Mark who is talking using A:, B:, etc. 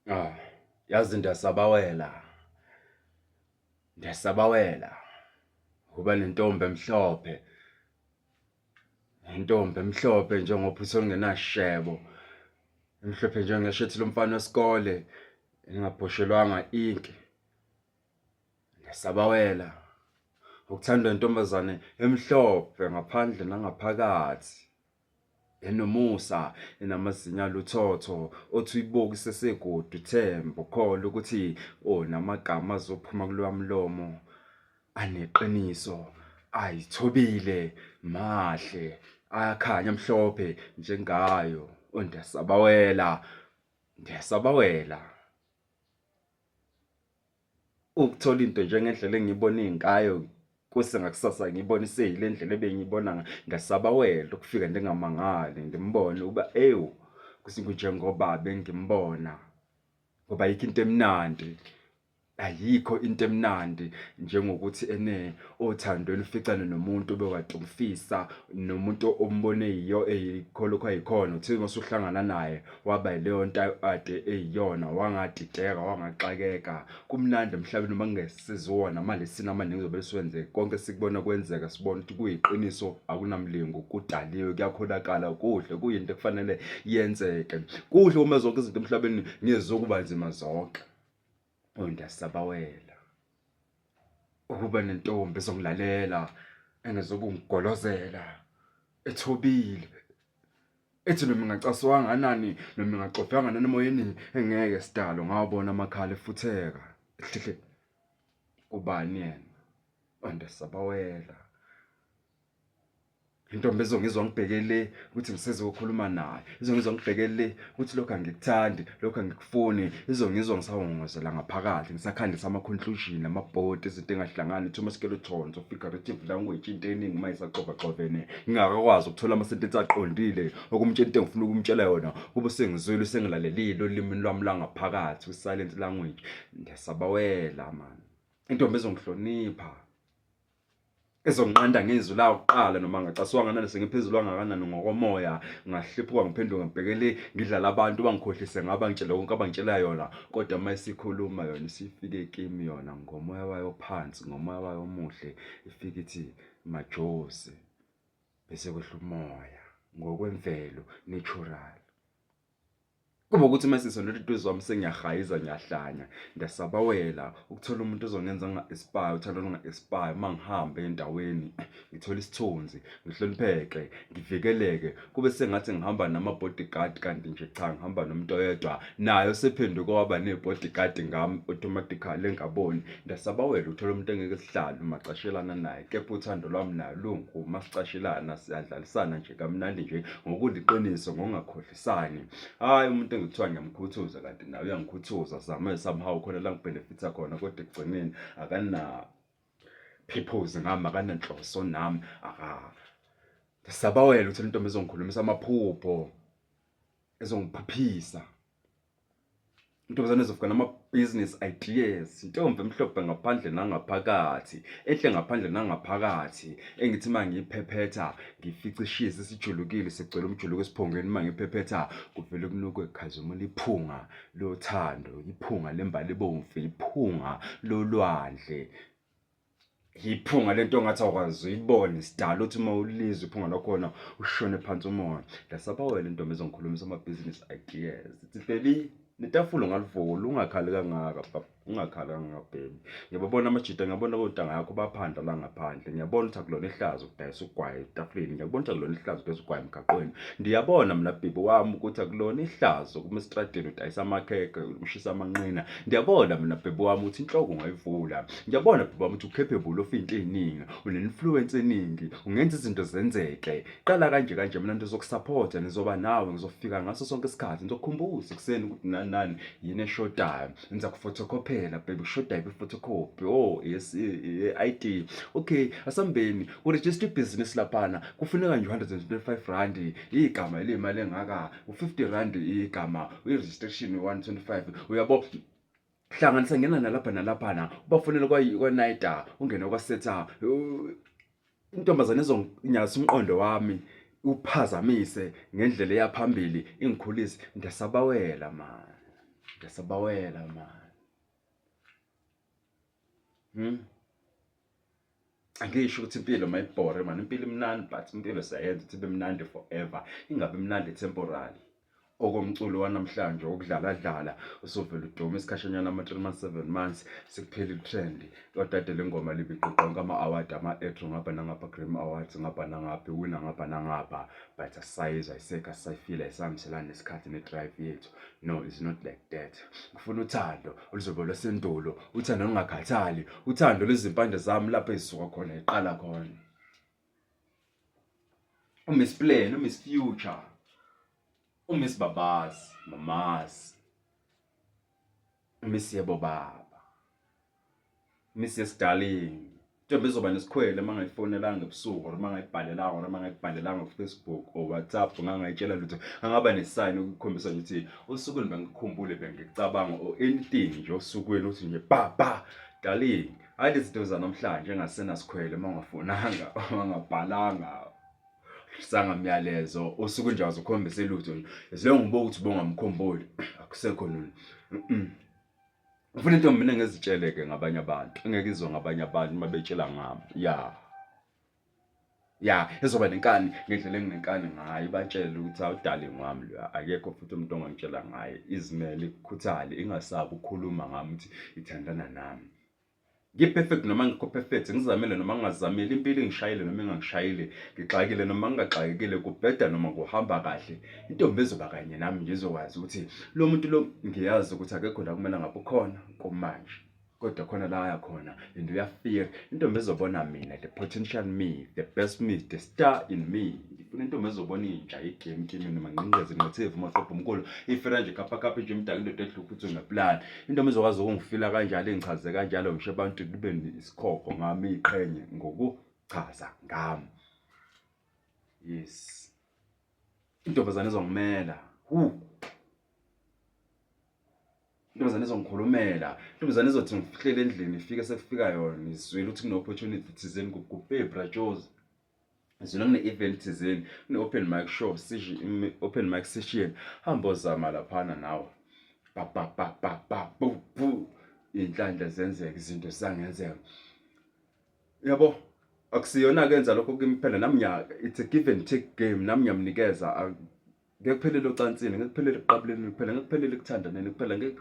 A: Ah, yazi ndiyasabawela. Ndiyasabawela ukuba nentombi emhlophe. Intombi emhlophe njengophuthu olungenashebo. Emhlophe njengeshethi lomfana wesikole elingabhoshelwanga inki. Ndiyasabawela ukuthandwa intombazane emhlophe ngaphandle nangaphakathi. Enomusa, enamazinyo aluthotho, othi uyibuka isesekude uthembe ukholwe ukuthi oh namagama azophuma kulowa mlomo aneqiniso, ayithobile, mahle, ayakhanya amhlophe njengayo. Oh ndiyasabawela, ndiyasabawela. Ukuthola into njengendlela engiyibone ngayo kuse ngakusasa ngiyibone iseyile ndlela ebengiyibona ngasabawela ukufika ndingamangali ngimbone ukuba ewu kusingunjengoba bengimbona ngoba ayikho into emnandi ayikho into emnandi njengokuthi ene othandweni uficane nomuntu obekade umfisa nomuntu ombone yiyo eyikho lokho ayikhona uthe uma usuhlangana naye waba yileyo nto ade eyiyona wangadideka wangaxakeka kumnandi emhlabeni uma kungesiziwona amalesini amaningi zobe siwenzeke konke sikubona kwenzeka sibona ukuthi kuyiqiniso akunamlingo kudaliwe kuyakholakala kuhle kuyinto ekufanele yenzeke kuhle uma zonke izinto emhlabeni ngezokuba nzima zonke oh ndiyasabawela ukuba nentombi ezongilalela engezokungigolozela ethobile ethi noma ingacaswa kangakanani noma ingaxoveka kangakanani emoyeni engeke sidalo ngawabona amakhala efutheka hle ubani yena andasabawela intombi ezongizwa ngibheke le ukuthi ngisezokhuluma naye izongizwa ngibheke le ukuthi lokhu angikuthandi lokhu angikufuni izongizwa ngisawongozela ngaphakathi ngisakhandisa ama-conclusion amabhodi izinto engahlangani too much skeletons of figurative language into eningi uma isaxovaxovene ngingakakwazi ukuthola amasentensi aqondile okumtshela into engifuna ukumtshela yona kube sengizwile sengilalelile olimini lwami lwangaphakathi kwi-silent language ndiyasabawela mani intombi ezongihlonipha ezonqanda ngezwi lawo kuqala noma ngacasuka kanani sengiphezulu kangakanani ngokomoya ngahlephuka ngiphenduka ngibhekele ngidlala abantu bangikhohlise ngaba ngitshela konke abangitshela yona kodwa uma isikhuluma yona isifike kimi yona ngomoya wayo phansi ngomoya wayo omuhle ifike ithi majozi bese kwehla umoya ngokwemvelo natural Kuba ukuthi uma sisondela eduze kwami sengiyahayiza ngiyahlanya ngiyasabawela ukuthola umuntu ozongenza nginga-expire uthando olunga-expire uma ngihamba endaweni ngithole isithunzi ngihlonipheke ngivikeleke kube sengathi ngihamba nama-bodyguard kanti nje cha ngihamba nomuntu oyedwa naye osephenduke waba ne-bodyguard ngami automatically engaboni ngiyasabawela ukuthola umuntu engeke sihlale uma cashelana naye kepha uthando lwami naye lunguma sicashelana siyadlalisana nje kamnandi nje ngokuliqiniso ngokungakhohlwa Sani. Hayi umuntu engithiwa ngiyamkhuthuza kanti naye uyangikhuthuza zame somehow khona la ngibhenefitha khona kodwa ekugcineni akana purpose ngami akananhloso nami aka Sabawela ukuthi intombi ezongikhulumisa amaphupho ezongiphuphisa Intombazane ezofika nama-business ideas, intombi emhlophe ngaphandle nangaphakathi, enhle ngaphandle nangaphakathi, engithi uma ngiyiphephetha ngifice ishizi sijulukile sigcwele umjuluko esiphongweni, uma ngiphephetha kuvele kunukwe kukhazimula iphunga lothando, iphunga lembali ebomvu, iphunga lolwandle. Iphunga lento ongathi awukwazi uyibone sidala uthi uma ulizwa iphunga lakhona ushone phansi umoya. Ndasabawela intombi ezongikhulumisa ama-business ideas. Ithi baby netafula ungalivula ungakhali kangaka baba ungakhali kangaka baby. Ngiyababona amajita ngiyabona kontanga yakho baphandla la ngaphandle. Ngiyabona ukuthi akulona ihlazo ukudayisa ugwayi etafuleni. Ngiyakubona ukuthi akulona ihlazo ukudayisa ugwayi emgaqweni. Ndiyabona mina baby wami ukuthi akulona ihlazo kuma estradeni udayisa amakhekhe ushisa amanqina. Ndiyabona mina baby wami ukuthi inhloko ungayivula. Ngiyabona bhuti wami ukuthi ucapable of into eziningi, une-influence eningi, ungenza izinto zenzeke. Qala kanje kanje mina ngizokusupporta, ngizoba nawe, ngizofika ngaso sonke isikhathi, ngizokukhumbuza ekuseni ukuthi nani nani yini eshodayo. Ngizakufotokhophela baby, kushoda yiphi i-photocopy? Oh, yes, i-ID. Okay, asambeni. Kurejista ibhizinisi laphana, kufuneka nje 125 rand, igama eliyimali engaka, u-50 rand igama, i-registration 125. Uyabo? Hlanganisa ngena nalapha nalaphana ubafonele kwaNayida ungene kwaSetha intombazane ezonginyakazisa umqondo wami uphazamise ngendlela eyaphambili ingikhulise ndiyasabawela mani. Ngiyasabawela man. Angisho ukuthi impilo mayibhore man, impilo imnandi but impilo siyayenza ukuthi ibe mnandi forever, ingabi mnandi temporary. Okomculo wanamhlanje wokudlala dlala usuvele udume isikhashanyana ama-3 months 7 months sekuphela i-trend kodwa le ngoma libiqoqa onke ama-award ama-etro ngapha nangapha Grammy Awards ngapha nangapha iwina ngapha nangapha but asisayizwa ayisekho asisayifila ayisahambiselani nesikhathi ne-drive yethu. No, it's not like that. Ngifuna uthando oluzobe lwasendulo, uthando olungakhathali, uthando lwezimpande zami lapho ezisuka khona iqala khona. UMiss Plan, uMiss Future, uMiss Babazi, Mamazi, uMiss Yebo Baba, Miss Yes Darling. Ntombi izoba nesikhwele uma ngayifonelanga ebusuku or uma ngayibhalelanga or uma ngayibhalelanga ku-Facebook or WhatsApp ngangayitshela lutho, angaba nesayini ukukhombisa nje ukuthi osukwini bengikukhumbule bengikucabanga or anything nje osukwini uthi nje ba ba darling. Hayi lezi zinto zanamhlanje engasenasikhwele uma ungafonanga uma ungabhalanga sangamyalezo usuke nje azukhombisa lutho nje as long ubuka ukuthi ubongamkhumbuli akusekho nini. Ngifuna intombi mina ngezitshele-ke ngabanye abantu, engeke izwe ngabanye abantu uma betshela ngami. Ya. Ya, izoba nenkani ngendlela enginenkani ngayo, ibatshele ukuthi hawu darling wami loya, akekho futhi umuntu ongangitshela ngaye. Izimele, ikhuthale, ingasabi ukukhuluma ngami ukuthi ithandana nami. Ngi-perfect noma ngikho perfect, ngizamile noma ngingazamile, impilo ingishayile noma ingangishayile, ngixakile noma ngingaxakekile, kubheda noma kuhamba kahle. Intombi ezoba kanye nami nje izokwazi ukuthi lo muntu lo ngiyazi ukuthi akekho la kumele ngabe ukhona kumanje. Kodwa khona la aya khona and uyafika. Intombi ezobona mina, the potential me, the best me, the star in me. Ngifuna intombi ezobona intsha igame kimi noma ngqingqeze ngqethevu maqobho omkhulu ifira nje khapha khapha nje imdaka indoda edla uphuthu ngeplan. Intombi ezokwazi ukungifila kanjalo ingichaze kanjalo ngisho abantu kube isikhokho ngami iqhenye ngokuchaza ngami. Yes. Intombazane ezongimela. Hu. Intombazane izongikhulumela. Intombazane izothi ngihlele endlini ifike sekufika yona ngizwile ukuthi kune-opportunity thizeni kuphi bra Jozi. Ngizwile kune-event thizeni, kune-open mic show, open mic session. Hamba ozama laphana nawe. Ba ba ba ba ba bu bu. Iy'nhlanhla zenzeka, izinto zisangenzeka. Yabo, akusiyona kenza lokho kimi kuphela nami ngiya it's a give and take game nami ngiyamnikeza. Ngeke kuphelele ocansini, ngeke kuphelele ekuqabuleni kuphela, ngeke kuphelele ekuthandaneni kuphela, ngeke.